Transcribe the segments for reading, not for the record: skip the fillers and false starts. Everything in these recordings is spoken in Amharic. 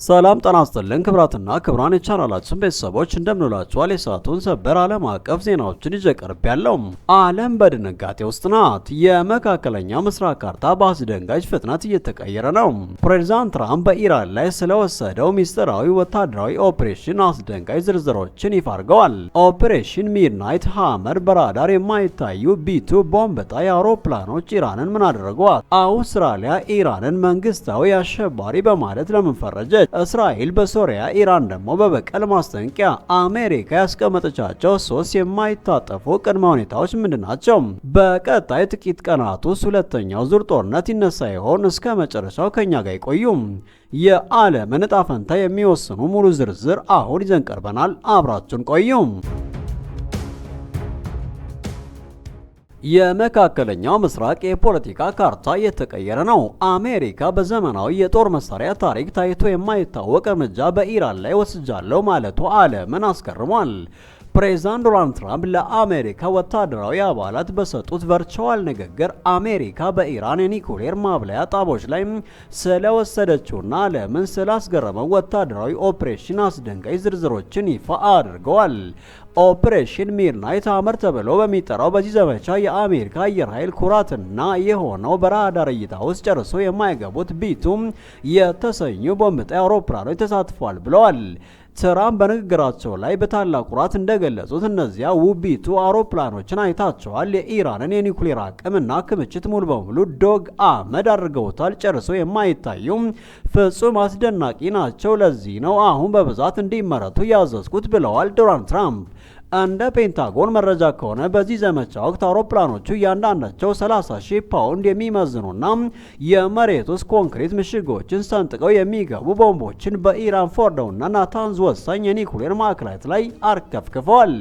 ሰላም ጤና ይስጥልን ክቡራትና ክቡራን የቻናላችን ቤተሰቦች፣ እንደምን ውላችኋል? የሰዓቱን ሰበር ዓለም አቀፍ ዜናዎችን ይዤ ቀርቤያለሁ። ዓለም በድንጋጤ ውስጥ ናት። የመካከለኛው ምስራቅ ካርታ በአስደንጋጭ ፍጥነት እየተቀየረ ነው። ፕሬዚዳንት ትራምፕ በኢራን ላይ ስለወሰደው ሚስጥራዊ ወታደራዊ ኦፕሬሽን አስደንጋጭ ዝርዝሮችን ይፋ አድርገዋል። Operation Midnight Hammer፣ በራዳር የማይታዩ B-2 ቦምብ ጣይ አውሮፕላኖች ኢራንን ምን አደረጓት? አውስትራሊያ ኢራንን መንግስታዊ አሸባሪ በማለት ለምን ፈረጀች? እስራኤል በሶሪያ፣ ኢራን ደግሞ በበቀል ማስጠንቀቂያ። አሜሪካ ያስቀመጠቻቸው ሶስት የማይታጠፉ ቅድመ ሁኔታዎች ምንድን ናቸው? በቀጣይ ጥቂት ቀናት ውስጥ ሁለተኛው ዙር ጦርነት ይነሳ ይሆን? እስከ መጨረሻው ከኛ ጋር ይቆዩም። የዓለምን ዕጣ ፈንታ የሚወስኑ ሙሉ ዝርዝር አሁን ይዘን ቀርበናል። አብራችሁን ቆዩም። የመካከለኛው ምስራቅ የፖለቲካ ካርታ እየተቀየረ ነው። አሜሪካ በዘመናዊ የጦር መሳሪያ ታሪክ ታይቶ የማይታወቅ እርምጃ በኢራን ላይ ወስጃለሁ ማለቱ ዓለምን አስገርሟል። ፕሬዚዳንት ዶናልድ ትራምፕ ለአሜሪካ ወታደራዊ አባላት በሰጡት virtual ንግግር አሜሪካ በኢራን የኒኩሌር ማብላያ ጣቢያዎች ላይ ስለወሰደችውና ዓለምን ስላስገረመው ወታደራዊ ኦፕሬሽን አስደንጋጭ ዝርዝሮችን ይፋ አድርገዋል። Operation Midnight Hammer ተብሎ በሚጠራው በዚህ ዘመቻ የአሜሪካ አየር ኃይል ኩራትና የሆነው በራዳር እይታ ውስጥ ጨርሶ የማይገቡት B-2 የተሰኙ ቦምብ ጣይ አውሮፕላኖች ተሳትፏል ብለዋል። ትራምፕ በንግግራቸው ላይ በታላቅ ኩራት እንደገለጹት እነዚያ ውብ B-2 አውሮፕላኖችን አይታቸዋል። የኢራንን የኒውክሌር አቅምና ክምችት ሙሉ በሙሉ ዶግ አመድ አድርገውታል። ጨርሶ የማይታዩም ፍጹም አስደናቂ ናቸው። ለዚህ ነው አሁን በብዛት እንዲመረቱ ያዘዝኩት ብለዋል ዶናልድ ትራምፕ። እንደ ፔንታጎን መረጃ ከሆነ በዚህ ዘመቻ ወቅት አውሮፕላኖቹ እያንዳንዳቸው 30 ሺህ ፓውንድ የሚመዝኑና የመሬት ውስጥ ኮንክሪት ምሽጎችን ሰንጥቀው የሚገቡ ቦምቦችን በኢራን ፎርዶውና ናታንዝ ወሳኝ የኒኩሌር ማዕከላት ላይ አርከፍክፈዋል።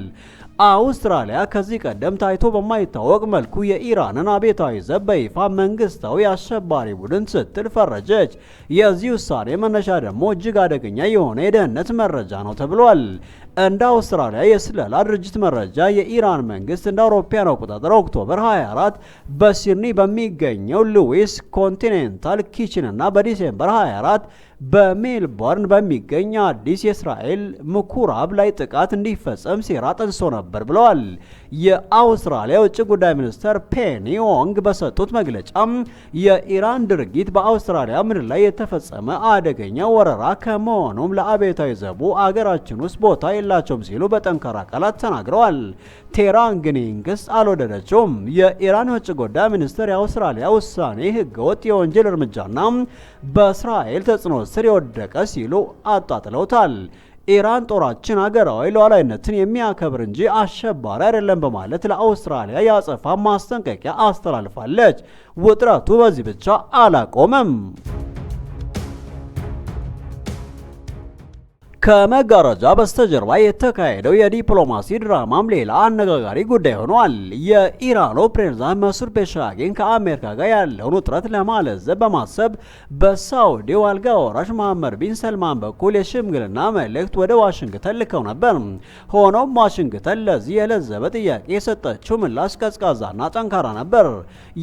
አውስትራሊያ ከዚህ ቀደም ታይቶ በማይታወቅ መልኩ የኢራንን አብዮታዊ ዘብ በይፋ መንግስታዊ አሸባሪ ቡድን ስትል ፈረጀች። የዚህ ውሳኔ መነሻ ደግሞ እጅግ አደገኛ የሆነ የደህንነት መረጃ ነው ተብሏል። እንደ አውስትራሊያ የስለላ ድርጅት መረጃ የኢራን መንግስት እንደ አውሮፓውያን አቆጣጠር October 24 በሲድኒ በሚገኘው ሉዊስ ኮንቲኔንታል ኪችን እና በ December 24 በሜልቦርን በሚገኝ አዲስ የእስራኤል ምኩራብ ላይ ጥቃት እንዲፈጸም ሴራ ጠንስሶ ነበር ብለዋል። የአውስትራሊያ የውጭ ጉዳይ ሚኒስትር ፔኒ ዎንግ በሰጡት መግለጫ የኢራን ድርጊት በአውስትራሊያ ምድር ላይ የተፈጸመ አደገኛ ወረራ ከመሆኑም ለአብዮታዊ ዘቡ አገራችን ውስጥ ቦታ የላቸውም ሲሉ በጠንካራ ቃላት ተናግረዋል። ቴህራን ግን ይህን ክስ አልወደደችውም። የኢራን የውጭ ጉዳይ ሚኒስትር የአውስትራሊያ ውሳኔ ህገወጥ የወንጀል እርምጃና በእስራኤል ተጽዕኖ ስር የወደቀ ሲሉ አጣጥለውታል። ኢራን ጦራችን ሀገራዊ ሉዓላዊነትን የሚያከብር እንጂ አሸባሪ አይደለም በማለት ለአውስትራሊያ የአጸፋ ማስጠንቀቂያ አስተላልፋለች። ውጥረቱ በዚህ ብቻ አላቆመም። ከመጋረጃ በስተጀርባ የተካሄደው የዲፕሎማሲ ድራማም ሌላ አነጋጋሪ ጉዳይ ሆኗል። የኢራኑ ፕሬዝዳንት መሱድ ፔዜሽኪያን ከአሜሪካ ጋር ያለውን ውጥረት ለማለዘብ በማሰብ በሳውዲው አልጋ ወራሽ መሐመድ ቢን ሰልማን በኩል የሽምግልና መልእክት ወደ ዋሽንግተን ልከው ነበር። ሆኖም ዋሽንግተን ለዚህ የለዘበ ጥያቄ የሰጠችው ምላሽ ቀዝቃዛና ጠንካራ ነበር።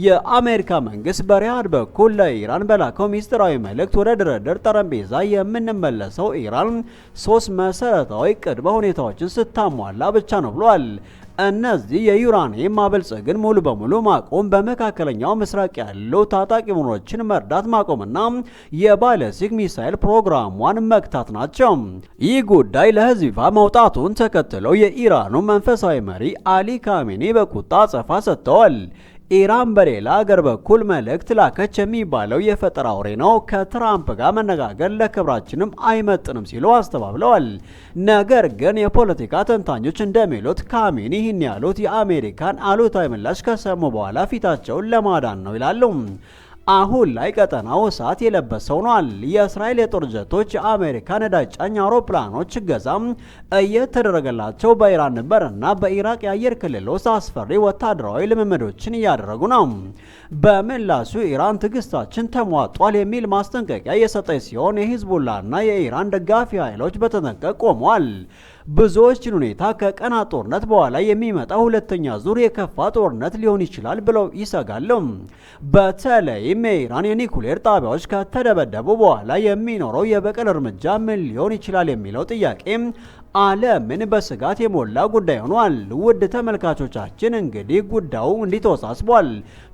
የአሜሪካ መንግስት በሪያድ በኩል ለኢራን በላከው ሚስጥራዊ መልእክት ወደ ድርድር ጠረጴዛ የምንመለሰው ኢራን ሶስት መሰረታዊ ቅድመ ሁኔታዎችን ስታሟላ ብቻ ነው ብሏል። እነዚህ የዩራኒየም ማበልጸግን ሙሉ በሙሉ ማቆም፣ በመካከለኛው ምስራቅ ያሉ ታጣቂ ቡድኖችን መርዳት ማቆምና የባለስቲክ ሚሳይል ፕሮግራሟን መግታት ናቸው። ይህ ጉዳይ ለሕዝብ ይፋ መውጣቱን ተከትለው የኢራኑ መንፈሳዊ መሪ አሊ ካሜኒ በቁጣ አጸፋ ሰጥተዋል። ኢራን በሌላ አገር በኩል መልእክት ላከች የሚባለው የፈጠራ ወሬ ነው፣ ከትራምፕ ጋር መነጋገር ለክብራችንም አይመጥንም ሲሉ አስተባብለዋል። ነገር ግን የፖለቲካ ተንታኞች እንደሚሉት ካሜኒ ይህን ያሉት የአሜሪካን አሉታዊ ምላሽ ከሰሙ በኋላ ፊታቸውን ለማዳን ነው ይላሉ። አሁን ላይ ቀጠናው እሳት የለበሰ ሆኗል። የእስራኤል የጦር ጀቶች የአሜሪካ ነዳጅ ጫኝ አውሮፕላኖች እገዛም እየተደረገላቸው በኢራን ድንበርና በኢራቅ የአየር ክልል ውስጥ አስፈሪ ወታደራዊ ልምምዶችን እያደረጉ ነው። በምላሹ ኢራን ትዕግስታችን ተሟጧል የሚል ማስጠንቀቂያ የሰጠች ሲሆን የሂዝቡላና የኢራን ደጋፊ ኃይሎች በተጠንቀቅ ቆመዋል። ብዙዎችን ሁኔታ ከቀናት ጦርነት በኋላ የሚመጣ ሁለተኛ ዙር የከፋ ጦርነት ሊሆን ይችላል ብለው ይሰጋሉ። በተለይም በተለይም የኢራን የኒኩሌር ጣቢያዎች ከተደበደቡ በኋላ የሚኖረው የበቀል እርምጃ ምን ሊሆን ይችላል የሚለው ጥያቄ ዓለምን በስጋት የሞላ ጉዳይ ሆኗል። ውድ ተመልካቾቻችን እንግዲህ ጉዳዩ እንዲህ ተወሳስቧል።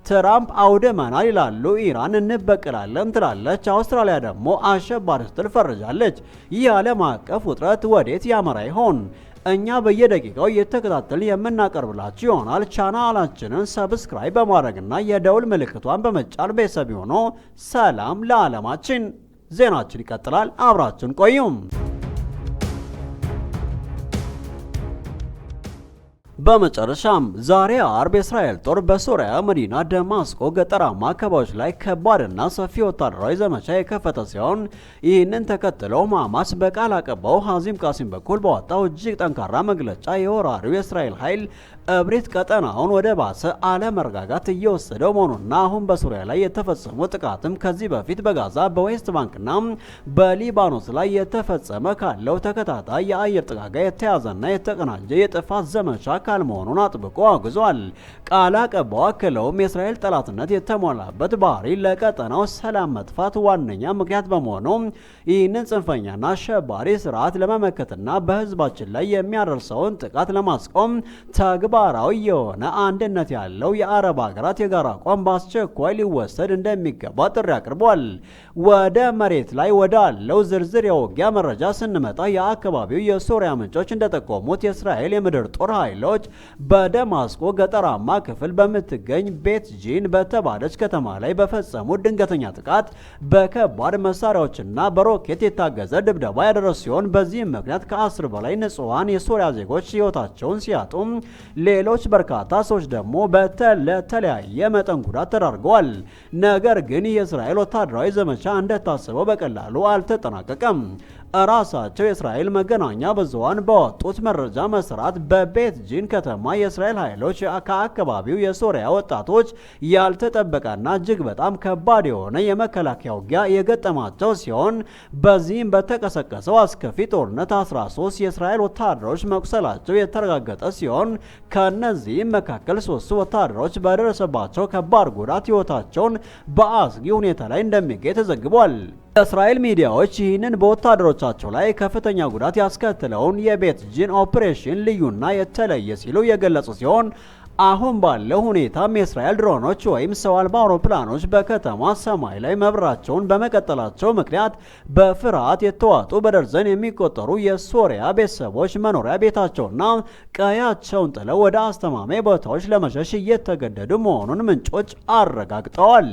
ትራምፕ አውድመናል ይላሉ፣ ኢራን እንበቀላለን ትላለች፣ አውስትራሊያ ደግሞ አሸባሪ ስትል ፈርጃለች። ይህ ዓለም አቀፍ ውጥረት ወዴት ያመራ ይሆን? እኛ በየደቂቃው እየተከታተልን የምናቀርብላችሁ ይሆናል። ቻናላችንን subscribe በማድረግና የደውል ምልክቷን በመጫን ቤተሰብ ይሁኑ። ሰላም ለዓለማችን። ዜናችን ይቀጥላል። አብራችን ቆዩም። በመጨረሻም ዛሬ አርብ የእስራኤል ጦር በሶሪያ መዲና ደማስቆ ገጠራማ አካባቢዎች ላይ ከባድና ሰፊ ወታደራዊ ዘመቻ የከፈተ ሲሆን ይህንን ተከትሎ ሐማስ በቃል አቀባዩ ሐዚም ቃሲም በኩል ባወጣው እጅግ ጠንካራ መግለጫ የወራሪው የእስራኤል ኃይል እብሪት ቀጠናውን ወደ ባሰ አለመረጋጋት እየወሰደው መሆኑና አሁን በሶሪያ ላይ የተፈጸሙ ጥቃትም ከዚህ በፊት በጋዛ፣ በዌስት ባንክና በሊባኖስ ላይ የተፈጸመ ካለው ተከታታይ የአየር ጥቃት ጋር የተያዘና የተቀናጀ የጥፋት ዘመቻ አካል መሆኑን አጥብቆ አውግዟል። ቃል አቀባዩ አክለውም የእስራኤል ጠላትነት የተሞላበት ባህሪ ለቀጠናው ሰላም መጥፋት ዋነኛ ምክንያት በመሆኑ ይህንን ጽንፈኛና አሸባሪ ስርዓት ለመመከትና በህዝባችን ላይ የሚያደርሰውን ጥቃት ለማስቆም ተግባራዊ የሆነ አንድነት ያለው የአረብ ሀገራት የጋራ አቋም በአስቸኳይ ሊወሰድ እንደሚገባ ጥሪ አቅርቧል። ወደ መሬት ላይ ወዳለው ዝርዝር የውጊያ መረጃ ስንመጣ የአካባቢው የሶሪያ ምንጮች እንደጠቆሙት የእስራኤል የምድር ጦር ኃይሎች በደማስቆ ገጠራማ ክፍል በምትገኝ ቤት ጂን በተባለች ከተማ ላይ በፈጸሙት ድንገተኛ ጥቃት በከባድ መሳሪያዎችና በሮኬት የታገዘ ድብደባ ያደረሱ ሲሆን በዚህም ምክንያት ከ10 በላይ ንጹሐን የሶሪያ ዜጎች ሕይወታቸውን ሲያጡ ሌሎች በርካታ ሰዎች ደግሞ ለተለያየ መጠን ጉዳት ተዳርገዋል። ነገር ግን የእስራኤል ወታደራዊ ዘመቻ እንደታሰበው በቀላሉ አልተጠናቀቀም። ራሳቸው የእስራኤል መገናኛ ብዙሃን ባወጡት መረጃ መሰረት በቤት ጂን ከተማ የእስራኤል ኃይሎች ከአካባቢው የሶሪያ ወጣቶች ያልተጠበቀና እጅግ በጣም ከባድ የሆነ የመከላከያ ውጊያ የገጠማቸው ሲሆን በዚህም በተቀሰቀሰው አስከፊ ጦርነት 13 የእስራኤል ወታደሮች መቁሰላቸው የተረጋገጠ ሲሆን ከነዚህም መካከል 3 ወታደሮች በደረሰባቸው ከባድ ጉዳት ሕይወታቸውን በአስጊ ሁኔታ ላይ እንደሚገኝ ተዘግቧል። የእስራኤል ሚዲያዎች ይህንን በወታደሮቻቸው ላይ ከፍተኛ ጉዳት ያስከተለውን የቤት ጂን ኦፕሬሽን ልዩና የተለየ ሲሉ የገለጹ ሲሆን አሁን ባለው ሁኔታም የእስራኤል ድሮኖች ወይም ሰው አልባ አውሮፕላኖች በከተማ ሰማይ ላይ መብራቸውን በመቀጠላቸው ምክንያት በፍርሃት የተዋጡ በደርዘን የሚቆጠሩ የሶሪያ ቤተሰቦች መኖሪያ ቤታቸውና ቀያቸውን ጥለው ወደ አስተማማኝ ቦታዎች ለመሸሽ እየተገደዱ መሆኑን ምንጮች አረጋግጠዋል።